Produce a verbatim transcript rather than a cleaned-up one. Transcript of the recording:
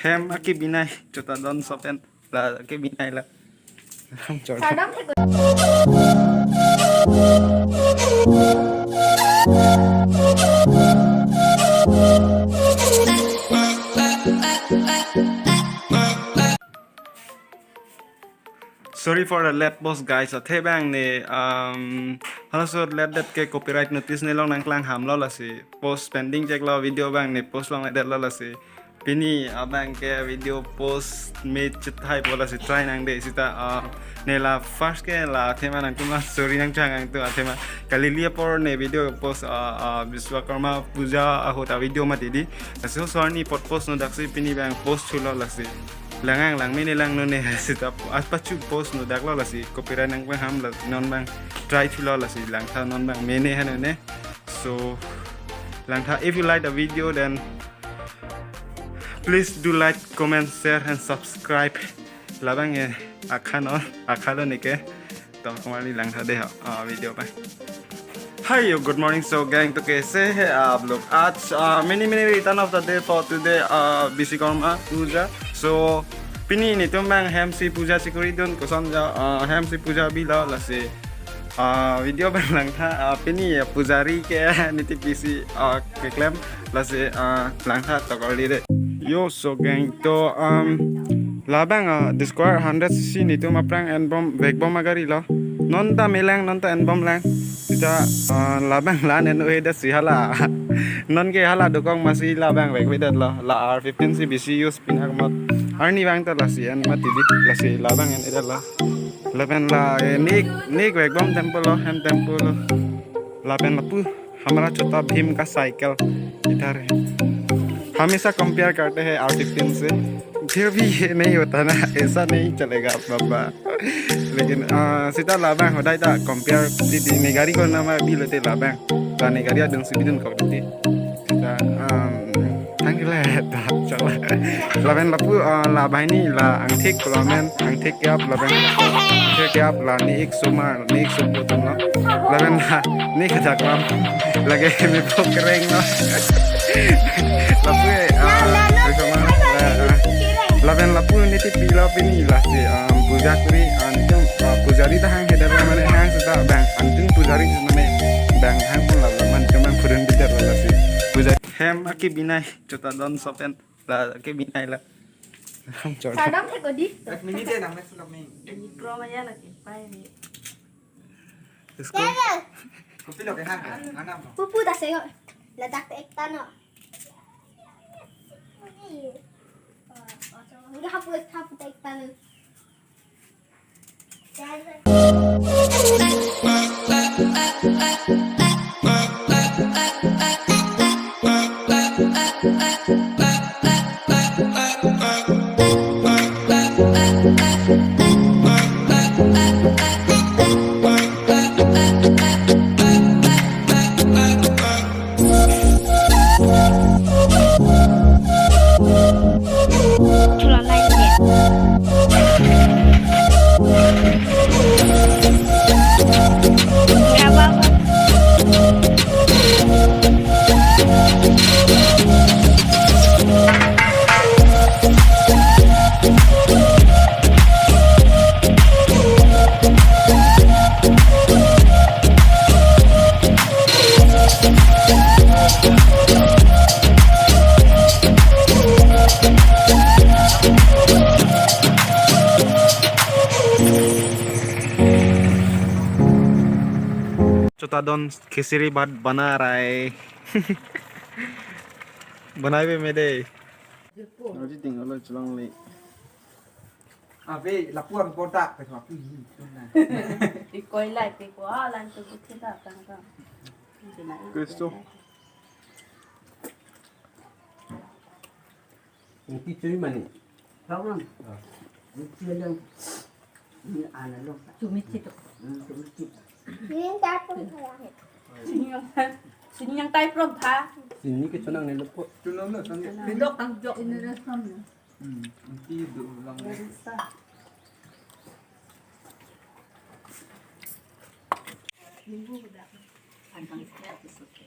Hem akebinai, chotadon sopen la akebinai la. Chor. Sardam thek. Sorry for the late post, guys. Athe bang ne, um, halaso late det ke copyright notice ne long nangklang ham lo, lasi post pending chek lo, video bang ne post longledetlo, lasi pini abang ke video post me chethaipo, lasi try nangde sita, uh, ne la first ke la athema nangtum sorry nangchangang tu athema kalili apor ne video post, uh, uh, Biswakarma puja ahut a video mati di. Lasi so arni apot post nodaksi pini bang post thulo, lasi lang-ang lang mene lang none sita aspachu post nodaklo, lasi copyright nangpang ham la non bang try thulo, lasi langtha non bang mene hano ne. So langtha, if you like the video, then please do like, comment, share and subscribe. Labang e akha non, akha lo neke. To kumali langtha de ha, ah, video pa. Hi, yo, good morning. So gang, to kaise hai aap log? Aaj, ah, many many return of the day for today, ah, Biswakarma puja. So pini netum bang hem si puja si kori dun, koson ja, ah, hem si puja bilo, lasi, ah, video bang langtha, ah, pini ya pujari ke niti pisi, ah, keklem, lasi, ah, langtha to kali de. Yo, so gang, to, um, labang, ah, Discover hundred C C netum aphrang enbom vekbom agari lo. Non ta melang, non ta enbom lang. Sita, ah, labang la-an en uhe dasi hala. Non ke hala dokok masi labang vekvedetlo. La R fifteen si bisi use pin akmat. Arni bang ta lasi en mati di, lasi labang en-edetlo. Lapen la, eh, nik, nik vekbom tempo lo, hem tempo lo. Lapen lapu hamara chota Bhim ka cycle idhar hai. Hamesha compare karte hai R fifteen se. Phir bhi ye nahi hota na, aisa nahi chalega baba. Lekin, ah, sita labang hodai ta compare di, di ne gari ko nama bilote labang. La ne gari adung si bidun kok di. Sita, um, thank you lah, ta chala. Lapen lapu, ah, la banghini la angthik lamen, angthik kep lapen, angthik kep la ne-ik somar, ne-ik sopo atum lo. Lapen la ne-ik kachaklam. Lake me pok kereng lo. Lapu, eh, ah, bersama, eh, eh. Lapen lapu niti pilo pini lasi, um, puja kori, ah, netum, ah, pujari ta hang heda mane hang sita bang, antin pujari mane bang hang pon la, la man keman purun bitar la lasi. Puja hem akebinai, chotadon sopen la akebinai la. Chor. Sardam thek odi. Ek minute nang next vlog ni. Pro maya lagi, pai ni. Isko. Kopi lo ke hang, hang apa? Pupu ta sengok. Ladak te ekta no. Enggak, hapu, hapu ta ekta no. Chotadon khichdi bhat bana raha hai. Banai bhi mere. Aji ting alo cholongle. Ave, lapu ang bodak pe lapu hi. Ikoi lai pe ko, ah, lan tu bukit da tang tang. Kristo. Nangkichoi mani. Lawan. Ah. Nangkichoi lang. Ini anak lo. Tumit situ. Hmm, tumit situ. Ini dapur kalah. Sini yang, sini yang tai prom tha. Sini ke chonang ne lo po. Chonang lo, chonang. Dok ang dok. Ini resam ya. Hmm, nanti dulu lang. Nggak bisa. Minggu udah. Pantang sekian besok.